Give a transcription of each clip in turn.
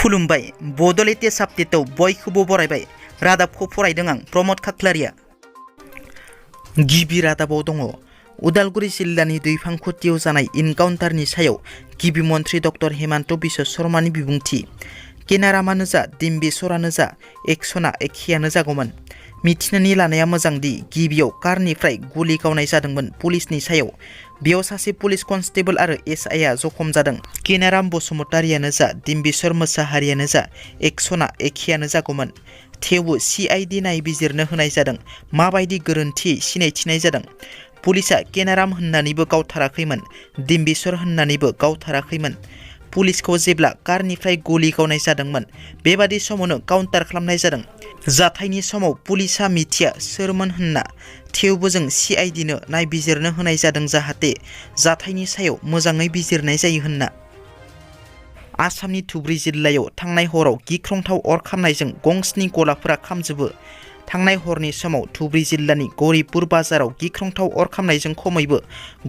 खुलुमबाय बड' लेटेस्ट आपडेटआव बयखौबो बरायबाय। रादाबखौ फरायदों आं प्रमद खाख्लारिया। गिबि रादाबाव दङ उदालगुरि जिल्लानि दैफांखुथियाव जानाय इनकाउन्टारनि सायाव गिबि मन्थ्रि डक्टर हेमन्त बिश्व शर्मानि बिबुंथि। केनारामानो जा दिम्बिसरानो जा एक्सना एखेयानो जागौमोन। मिथिनानै लानाया मोजांदि गिबियाव कारनिफ्राय गुलि गावनाय जादोंमोन पुलिसनि सायाव। बेयाव सासे पुलिस कनस्टेबल आरो एसआइआ जखम जादों। केनाराम बसुमतारियानो जा दिम्बिसर मोसाहारियानो जा एक्सना एखेयानो जागौमोन। थेवबो सिआइडि नायबिजिरनो होनाय जादों। माबायदि गोरोन्थियै सिनायथिनाय जादों। पुलिसा केनाराम होननानैबो गावथाराखैमोन, दिम्बिसर होननानैबो गावथाराखैमोन। पुलिसखौ जेब्ला कारनिफ्राय गुलि गावनाय जादोंमोन बेबादि समावनो काउन्टार खालामनाय जादों। जाथायनि समाव पुलिसा मिथिया सोरमोन होनना, थेवबो जों सिआइडिनो नायबिजिरनो होनाय जादों जाहाथे जाथायनि सायाव मोजाङै बिजिरनाय जायो होनना। आसामनि धुब्री जिल्लायाव थांनाय हराव गिख्रंथाव अर खामनायजों गंस्नि गलाफोरा खामजोबो। थांनाय हरनि समाव धुब्री जिल्लानि गरिबपुर बाजाराव गिख्रंथाव अर खामनायजों खमैबो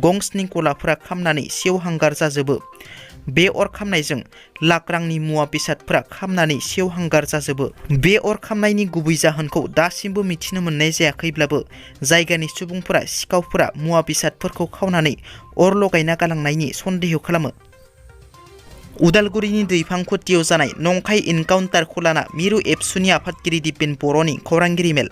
गंस्नि गलाफोरा खामनानै सेवहांगार जाजोबो। बे अर खामनायजों लाख रांनि मुवा बेसादफोरा खामनानै सेवहांगार जाजोबो। बे अर खामनायनि गुबै जाहोनखौ दासिमबो मिथिनो मोननाय जायाखैब्लाबो जायगानि सुबुंफोरा सिखावफोरा मुवा बेसादफोरखौ खावनानै अर लगायना गालांनायनि सन्देह खालामो। उदालगुरिनि दैफांखुथियाव जानाय नंखाय इनकाउन्टारखौ लाना मिरु एबसुनि आफादगिरि दिपेन बर'नि खौरांगिरि मेल।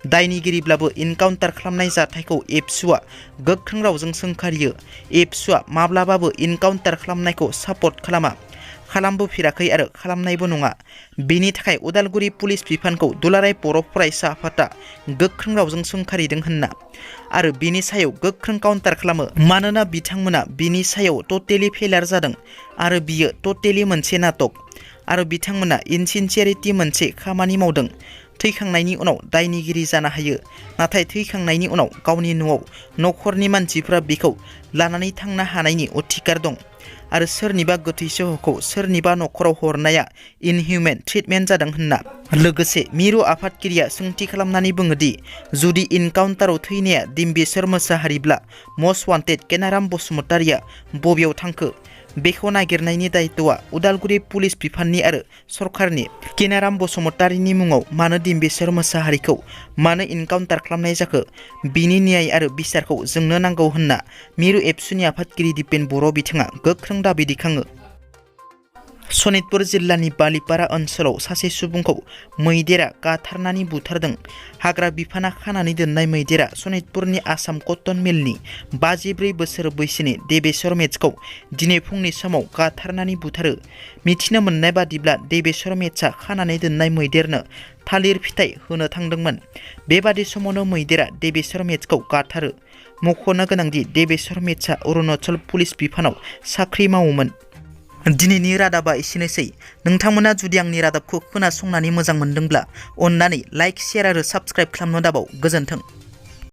दायनिगिरिब्लाबो इनकाउन्टार खालामनाय जाथायखौ एबसुआ गोख्रों रावजों सोंखारियो। एबसुआ माब्लाबाबो इनकाउन्टार खालामनायखौ सापर्ट खालामा, खालामबोफेराखै आरो खालामनायबो नङा। बेनि थाखाय उदालगुरि पुलिस बिफानखौ दुलाराय बर' फरायसा आफादआ गोख्रों रावजों सोंखारिदों होनना आरो बेनि सायाव गोख्रों काउन्टार खालामो। मानोना बिथांमोना बेनि सायाव टटेलि फेलार जादों आरो बियो टटेलि मोनसे नाटक आरो बिथांमोना इनसिनसियारिटि मोनसे खामानि मावदों। थैखांनायनि उनाव दायनिगिरि जानो हायो, नाथाय थैखांनायनि उनाव गावनि न'आव न'खरनि मानसिफ्रा बेखौ लानानै थांनो हानायनि अधिकार दं आरो सोरनिबा गोथै सहखौ सोरनिबा न'खराव हरनाया इनहिउमेन ट्रिटमेन्ट जादों होनना। लोगोसे मिरु आफादगिरिया सोंथि खालामनानै बुङोदि जुदि इनकाउन्टाराव थैनाया दिम्बिसर मोसाहारिब्ला मस्ट वान्टेड केनाराम बसुमतारिया बबेयाव थांखो बेखौ नागिरनायनि दायित्वआ उदालगुरि पुलिस बिफाननि आरो सरकारनि। केनाराम बसुमतारिनि मुङाव मानो दिम्बिसर मोसाहारिखौ मानो इनकाउन्टार खालामनाय जाखो बिनि न्याय आरो बिसारखौ जोंनो नांगौ होनना मिरु एबसुनि आफादगिरि दिपेन बर' बिथाङा गोख्रों दाबि दैखाङो। सनितपुर जिल्लानि बालिपारा ओनसोलाव सासे सुबुंखौ मैदेरा गाथारनानै बुथारदों। हाग्रा बिफाना खानानै दोननाय मैदेरा सनितपुरनि आसाम कटन मिलनि 54 बोसोर बैसोनि देबेश्वर मेथ्सखौ दिनै फुंनि समाव गाथारनानै बुथारो। मिथिनो मोननाय बादिब्ला देबेश्वर मेथ्सआ खानानै दोननाय मैदेरनो थालिर फिथाइ होनो थांदोंमोन। बेबादि समावनो मैदेरा देबेश्वर मेथ्सखौ गाथारो। मख'नो गोनांदि देबेश्वर मेथ्सआ अरुणाचल पुलिस बिफानाव साख्रि मावोमोन। दिनैनि रादाबा एसेनोसै। नोंथांमोना जुदि आंनि रादाबखौ खोनासंनानै मोजां मोनदोंब्ला अन्नानै लाइक, शेयार आरो साबस्क्राइब खालामनो दाबाव। गोजोन्थों।